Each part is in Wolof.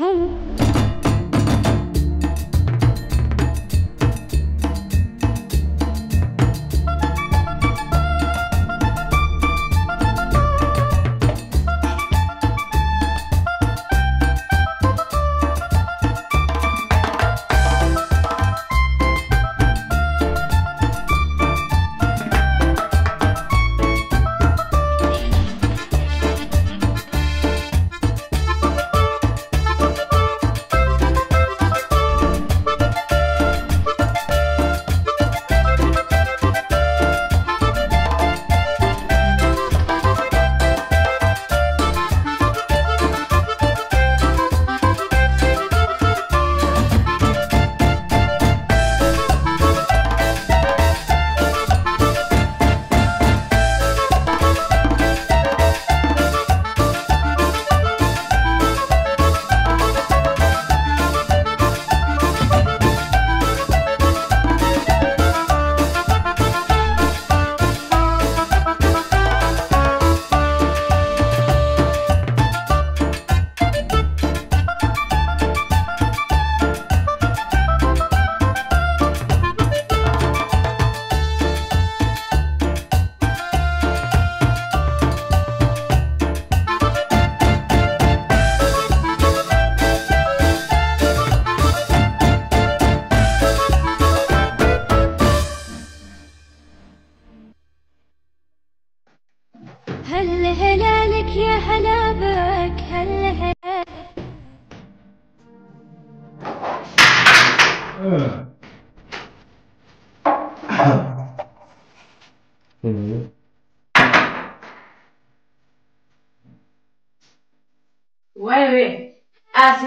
هل هلالك يا هلا بك هل waaye Asi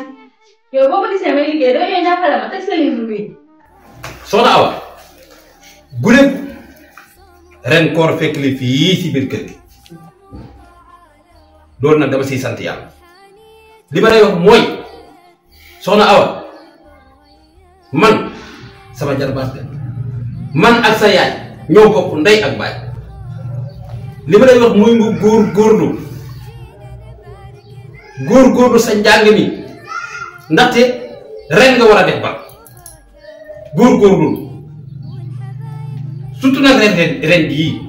yow boo ma gisee may liggéey doo ñëw jàppale ma teg sa livre bi. Soxna Awa guddeeg ren koor fekk li fii ci biir kër gi loolu nag dama siy sant yàlla li ma lay wax mooy Soxna Awa man sama jarbaat man ak sa yaay ñoo bokk ndey ak baay li ma lay wax mooy nga góorgóorlu sa njàng mi ndaxte ren nga war a def ba góorgóorlu surtout nag ren jii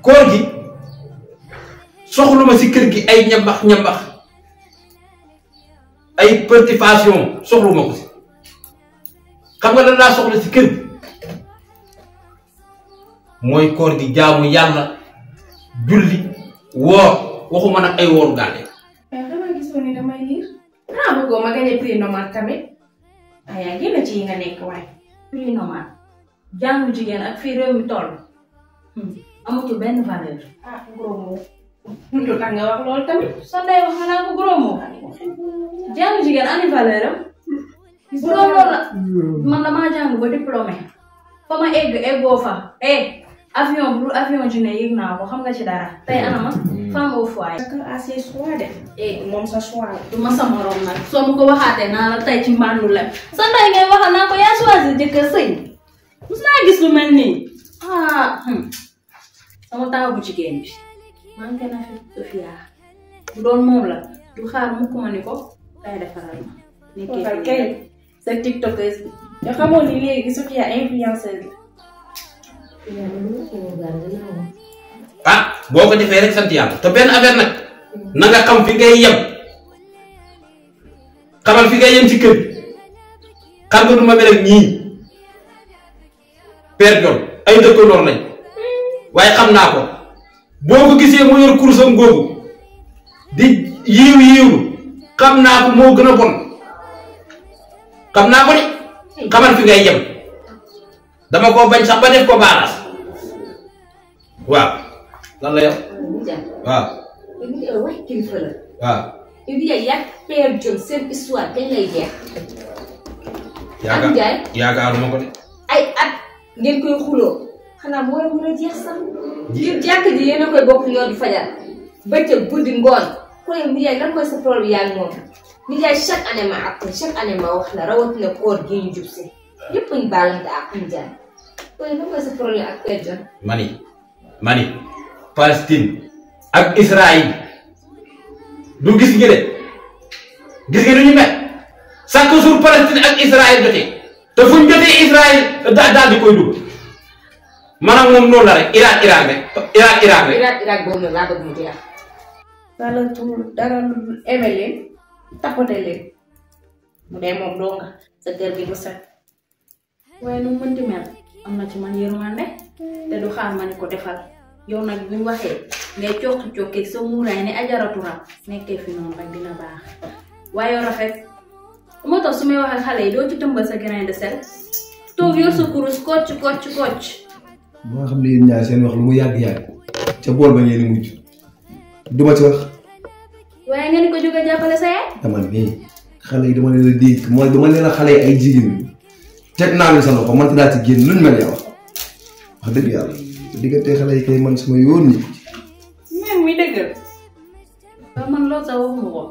koor gi soxlu ma si kër gi ay ñambax ay perturbation soxlu ma ko si xam nga lan laa soxla si kër gi mooy koor gi jaamu yàlla julli woor waxuma nag ay wooru gaale. mais xanaa gisoo ni damay liir. ah bëggoo ma gagné prix normal tamit. yaa génn ci yi nga nekk waaye. prix normal jàngu jigéen ak fii réew mi toll amatul benn valeur. ah gros mot. lu tax nga wax loolu tamit. soo day wax nga naa ko gros mot. jàngu jigéen ani valeur am. bu doon loolu la man damaa jàng ba diplômé fa ma eggoo fa avion bu avion ji ne yëg naa ko xam nga ci dara tey anama femme au foyer. chacun a ses choix de. moom sa choix la. du ma sa morom nag soo ma ko waxaatee naa la tey ci mbàndu lem sa ndey ngay waxal naa ko yaa choisir jëkkër sëy mus naa gis lu mel nii sama taaw bu jigéen bi man gën a fi Sofia bu doon moom la du xaar mukk ma ni ko day defaral ma. nekkee kay sa tiktokeuse bi. yoo xamoon ni léegi Sofia influenceuse la. ah boo ko defee rek sant yàlla te benn affaire nag na nga xam fi ngay yem xamal fi ngay yem ci kër xam nga du ma mel ak ñii père John ay dëkkandoor lañ waaye xam naa ko boo ko gisee mu yor kursam googu di yiiw xam naa ko moo gën a bon xam naa ko de xamal fi ngay yem dama ko bañ sax ba def ko baaraas waaw lan la yow. waaw. yow wax kilifa la. waaw. yow di yàgg Père John seen histoire kañ lay jeex. yaakaaruma ko de. ay at ngeen koy xuloo xanaa mu war a mën a jeex sax. ngir jàkk ji yéen a koy bokk ñoo di fajar bëccëg guddi ngoon ko yow Ndiaye lan mooy sa problème yaa ngi moom Ndiaye chaque année ma ak chaque année ma wax la rawatina koor gi ñu jub si yëpp ñu baalante ak Ndiaye. lan mooy sa problème ak Père John. mani Palestine ak Israël du gis nga de gis nga ni ñu mel chaque jour Palestine ak Israël jotee te fuñ jotee Israël daal di koy dugg man ak moom noonu la rek Irak rek. boobu nag laa bëgg mu jeex. wala pour dara lu eme leen tapote leen mu dee moom doo nga sa kër gi du set. waaye nu mu mënti mel am na ci man yërmande te du xaar ma ni ko defal yow nag buñ waxee ngay cokki sa muuraay ne ajaraturam nekkee fi noonu rek dina baax waaye rafet moo tax su may wax ak xale yi doo ci tëmbal sa grain de sel toog yor sa kurus kocc. maa xam ne yéen ñaar seen wax lu mu yàgg-yàgg ca bool ba ngeen di mujj du ma ci wax. waaye nga ni ko jóge jàppale sa yaay. dama ne xale yi dama leen a dégg mooy dama leen a xale yi ay jigéen teg naa leen sa loxo man daa ci génn luñ mel yow wax dëgg yàlla diggante xale yi kay man sama yoon ni même mi dëggal ba man loolu sax waxuma ko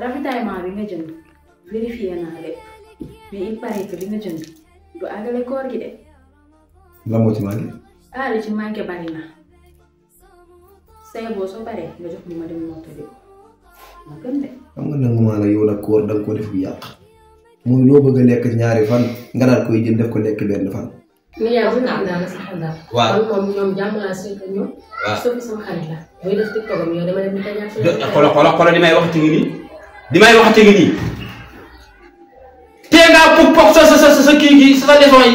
ravitaillement bi nga jënd vérifié naa lépp mais il paraît que li nga jënd du àggale koor gi de. la moo ci manqué. li ci manqué bari na say boo soo paree nga jox ma dem mottali ko ma gën de. xam nga nangu maa la yow nag koor da nga ko def bu yàq mooy loo bëgg a lekk ñaari fan nga daal koy jël def ko lekk benn fan. mais yaa ngi naan daal sax daal. waaw kon moom ñoom jàmm laa seq ñoom. waaw soo fi sama xarit la. muy def TikTok am yow dama dem di ko ñàkk. xoolal li may waxati ngi nii tee ngaa puk sa kii gi sa leçon yi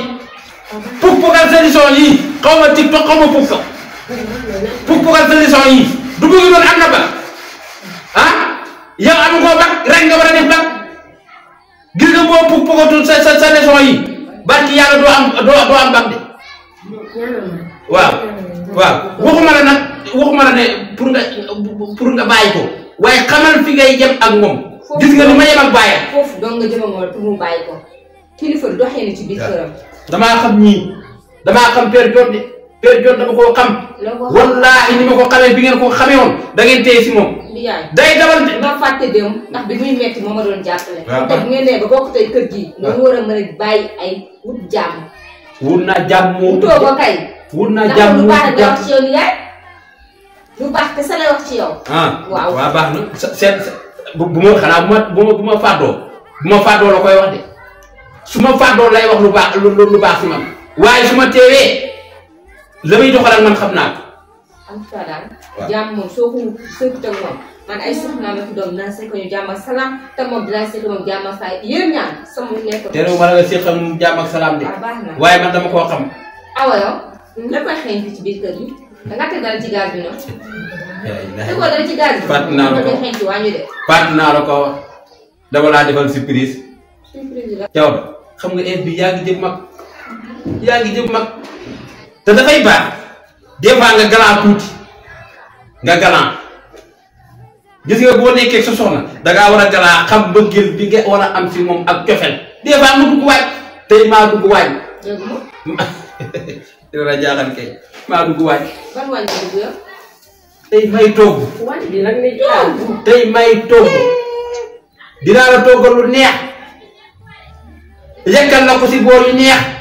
pukal sa leçon yi xaw ma TikTok xaw ma pukal sa leçon yi du bëgg doon am na ba yow am koo bak rek nga war a def bak gis nga boo pukatul sa leçon yi barki yàlla doo am bak de waaw waxuma la ne pour nga bàyyi ko waaye xamal fi ngay jëm ak moom gis nga ni ma yem ak bàyyam foofu dong nga jëm ak moom pour mu bàyyi ko kilifa doxee na ci biir këram. damaa xam Père Dior dama koo xam wallaahi ni ma ko xamee bi ngeen ko xamee woon da ngeen téye si moom day dawal dama fàtte démb ndax bi muy metti moo ma doon jàppale te bu ngeen nee ba bokk tey kër gi loolu war a mën a bàyyi ay wut jàmm wut naa jàmm moo wutoo ko kay wut naa jàmm lu baax da wax ci yow ni yaay lu baax te sa lay wax ci yow waaw baax na seen bu ma fàddoo la koy wax de su ma fàddoo lay wax lu baax si man waaye su ma teewee la muy doxal ak man xam naa ko. en tout cas daal. jàmm moom soo ko sëkkut ak moom man ay soxnaam ak doom dinaa sekk ñu jàmm ak salaam te moom dinaa sekk moom jàmm ak salaam yéen ñaan sama nekk. te réew ma la nga sekk ak moom jàmm ak salaam de. baax na waaye man dama koo xam. awa yow. lan mooy xeeñ ci biir kër gi da nga teg dara ci gaz bi noonu. tegoo dara ci gaz bi. fàtt naa la ko xeeñ ci wàññi de. fàtt naa la ko dama laa defal surprise. surprise la. yow xam nga heure bi yaa ngi jëm mag te dafay baax des fois nga galant tuuti nga galant gis nga boo nekkee sa soxna dangaa war a galant xam bëggeel bi nga war a am si moom ak cofel des fois nga dugg waaj tey maa dugg waaj dina la jaaxal kay maa dugg waaj ban wàññi dugg yow. tey may togg wàññi bi nag ne jox. tey may togg dinaa la toggal lu neex yekkal la ko si boor yu neex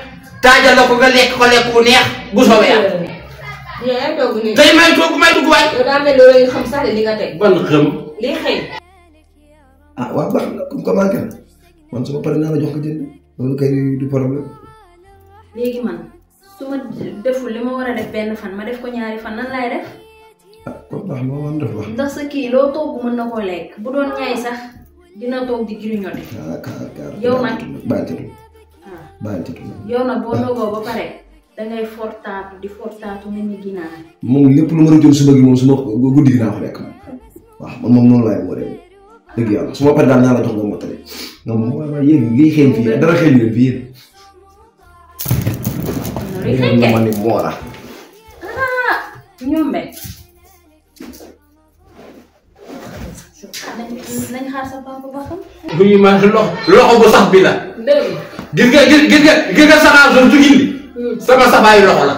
taajal la ko nga lekk bu neex bu soobee yàlla. yaa ngi togg nii. tey may togg may dugg waay. yow daa mel loolu nga xam sax de li nga teg. ban xam. lii xëy. waaw baax na comme que manqué na man su ma paree naa la jox ko jënd loolu kay du problème. léegi man su ma deful li ma war a def benn fan ma def ko ñaari fan nan laay def. kon baax na man def baax. ndax sa kii loo togg mën na koo lekk bu doon ñaay sax dina toog di grignoter. yow nag yow nag boo nogoo ba pare dangay fortaatu di fortaatu mel ni ginaar. moom lépp lu ma la jël suba gi moom su ma guddi gi naa ko lekk waaw man moom noonu laay wóoree dëgg yàlla su ma paree daal naa la jox nga mottali nga moom waaw yéen lii xeeñ fii dara xeeñ leen fii yéen. loolu ma ni moo la. ñoom rek. nañ xaar sa papa ba xam. bu ñu ma loxo bu sax bi la. gis nga saxaar soo su gindi sama saxaayu loxo la.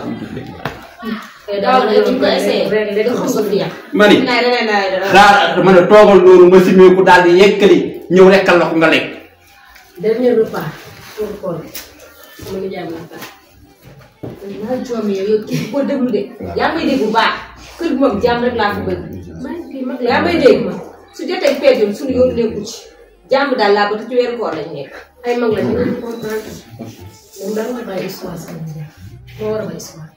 daaw de bu ñu ko essayé rek nga xam nga ma ni xaar ma ne toogal loolu ma simeeku daal di yekkali ñëw lekkal la ko nga lekk. dernier repas pour koor sama nijaay ma tax naa joom yow kii ko déglu de yaa may dégg bu baax kër gi moom jàmm rek laa ko bëgg yaa may dégg su jotee peejul suñu yoon nekku ci jàmm daal laa ba te ci weeru koor lañ nekk ay mag lañ nekk comprendre moom daal war a bàyyi histoire sama nijaay moo war a bàyyi histoire.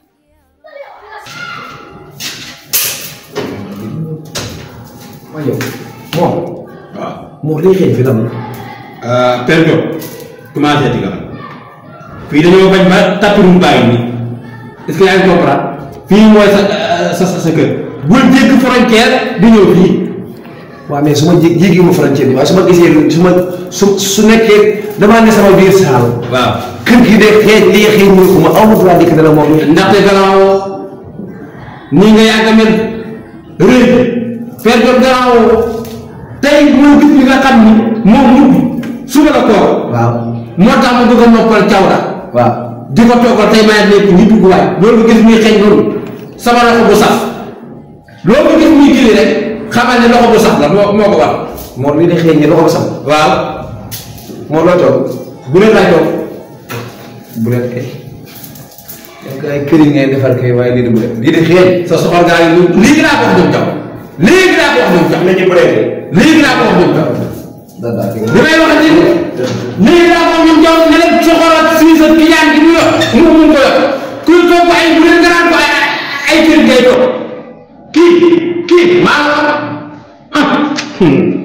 maa yow moom. waaw moom liy xëy fi tam la. Père Diop commencé di nga fii dañoo bañ ba tappirum bàyyi nii est-ce que yaa ngi comprendre fii mooy sa kër bul jéggi frontière di ñëw fii. waaw mais su ma jéggi ma frontière bi waaye su ma gisee su nekkee damaa ne sama biir saal. waaw kër gi de xëy mu ko ma aw ma droit dikk dana moom. ndaxte gannaaw nii nga yàgg a mel rëy Père Diop gannaaw tey moo gis li nga xam ni moom mujj suba la koor. waaw moo tax ma bëgg a noppal cawda. waaw di ko toogal tey maa nekk ñu dugg waay loolu gis muy xeeñ loolu sama loxo bu saf loolu gis muy kii rek xamal ne loxo bu saf la moo ko war. moom lii de xëy na loxo ba sam. waaw moom loo toog. bu leen laay toog. bu leen kay. yow ay këriñ ngay defar kay waaye lii de bu leen lii de xëy. sa soxor gaa yi léegi laa ko wax ñoom caw léegi laa ko wax ñoom caw nañu bëree. léegi laa ko wax ñoom caw daa li may wax ni léegi laa ko wax ñoom caw ne leen soxor ak siis ak kijaan gi mu yor mu mun ko yor kuy toog ko ay bu leen gënaan ko ay këriñ ngay toog kii maa la wax Ding.